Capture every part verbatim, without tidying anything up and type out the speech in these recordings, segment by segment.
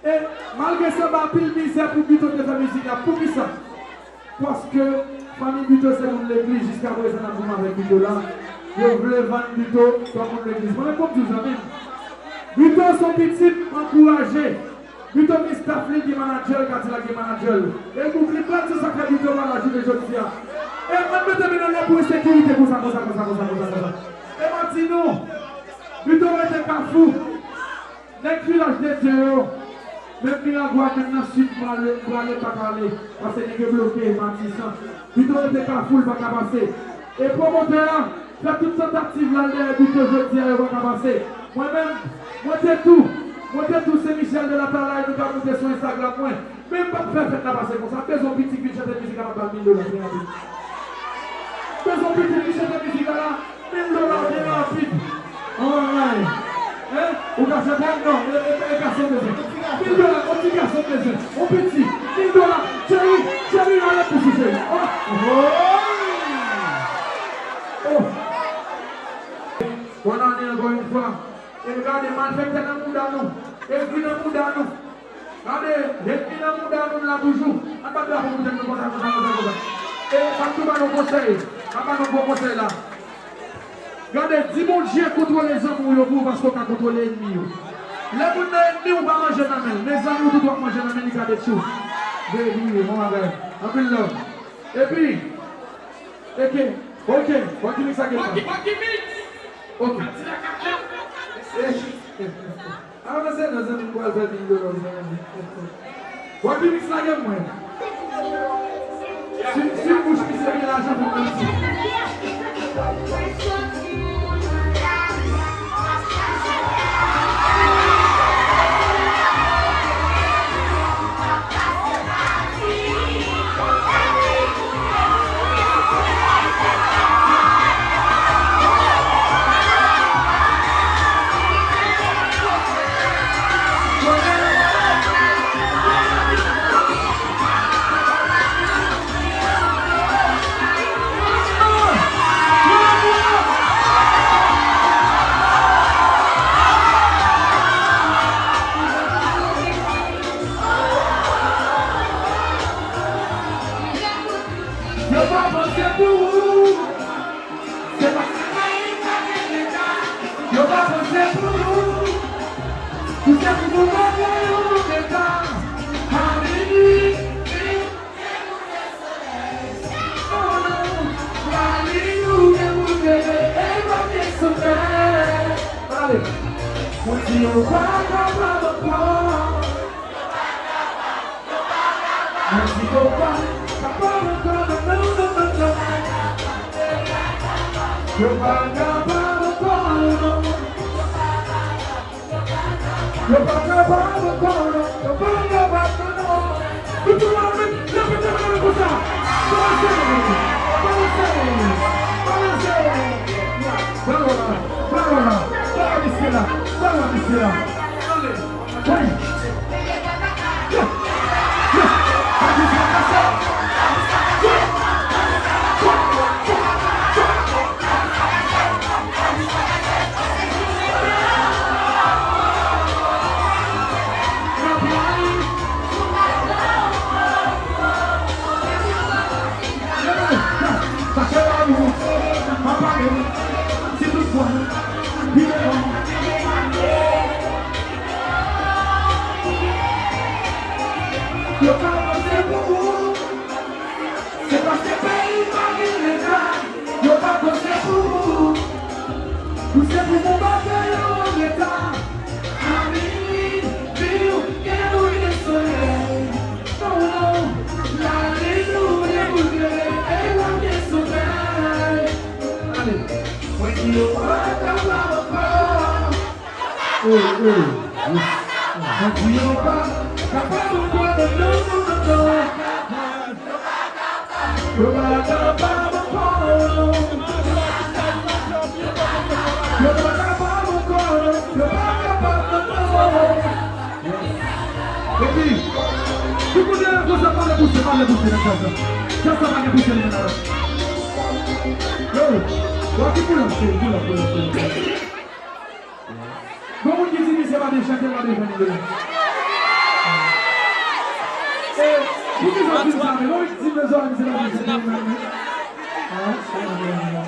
E malgre sanba anpil mizè pou Bito te fè mizik la, poukisa? Paske fanmi Bito se moun legliz, jiska prezan n ap goumen avèk Bito la. Yo vle vann Bito kòm moun legliz. Mwen menm, kòm di w zanmi m, Bito se yon pitit ankouraje. Bito gen staff li, gen manadjè l, Kadilak gen manadjè l. E bouk li pral se sa k fè Bito pa la jounen jodi a. E mwen mete men anlè pou ensekirite konsa, konsa, konsa, konsa, konsa, konsa. E m ap di nou, Bito rete Kafou. Nèg Vilaj de Dye yo, menm Miragwàn, menm nan Sid, prale, prale, pa ka ale, paske nèg yo bloke Matisan. Bito rete Kafou, l pa ka pase. E pwomotè a fè tout tantativ l al dèyè Bito jodi a, yo pa ka pase. Mwen menm, mwen te tou, mwen te tou Sen Michèl de Latalay, nou ka moute sou Instagram mwen. Men m p ap fè fèt la pase konsa. M bezwen yon piti k vin chante mizik la, m ap ba l mil dola, trè rapid. M bezwen yon piti k vin chante mizik la la. Mil dola byen rapid. Alright. Hein? Ou ka chante? Non, e, e, e gason bezwen. Mil dola, yon ti gason bezwen. Yon piti. Mil dola. Cheri, cheri, ale pou sou cheri. Oh. Oh. Bòn ane ankò yon fwa. E gade, malfektè nan mouda nou. Egri nan mouda nou. Gade, enmi nan mouda nou la toujou. Ann bat drapo pou tèt nou konsa, konsa, konsa, konsa. E m ap tou ba nou konsèy. M ap ba nou bon konsèy la. Gade, di Bondye kontwole zanmi w yo pou ou paske w ka kontwole enmi yo. Lè moun nan enmi w, pa manje nan men l. Men zanmi w tout w ap manje nan men li ka detwi w. Veye, veye, bon bagay. Anpil love. Epi, eke, ok, Wacky Mix la gen tan. Ok. Avanse non, zanmi m, pral fè mil dola, zanmi m. Wacky Mix lage mwen. Swiv, swiv bouch misye, gen lajan pou mwen. Yo pa panse pou ou. Se pa sa k ap fèt la. Yo pa panse pou ou. Ou se pou nou mete yon leta. Hallelujah. Oh non. Hallelujah. Ale. Mwen di yo pa kapab ankò. Mwen di yo pa kapab ankò, non, non, non, non, non. Yo pa kapab ankò, non. Yo pa kapab ankò, non. Yo pa kapab, non, non. Tout moun la, men, leve tèt nou konsa. Balanse, balanse, balanse. Balon la, balon la, balon misye la, balon misye la. Yo pa panse pou ou. Se paske peyi pa gen leta. Yo pa panse pou ou. Ou se pou nou mete yo an leta. Ami, vi w, gen bouyi de solèy. Non, non, lari nou, gen bouyi de, e w ap gen somèy. Ale. Mwen di yo pa kapab ankò. Hey, hey, yes. Mwen di yo pa kapab ankò, non, non, non, non, non. Yo pa kapab ankò, non. Yo pa kapab ankò, non. Yo pa kapab ankò. Epi, tout moun la konsa, pa lè pouse, pa lè pouse nan djaz la. Djaz la pa gen pouse nan la. Yo, w a ki pou lòt, pou lòt, pou lòt, pou lòt. Gon moun ki di misye pa byen chante, pa byen fè nèg yo. E, poukisa w di m sa menm? Ou di m nan zòrèy m se la vérité menm, menm. Ah, se la vérité.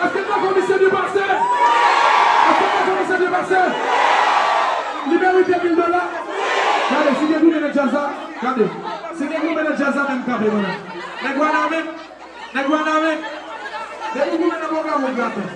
Èske n dakò misye depase? Èske n dakò misye depase? Li merite mil dola? Gade, si gen goumen nan djaz la, gade. Si gen goumen nan djaz la, menm kanpe, mwen. Nèg Wanament, nèg Wanament. Depi goumen nan pwogram, ou graten.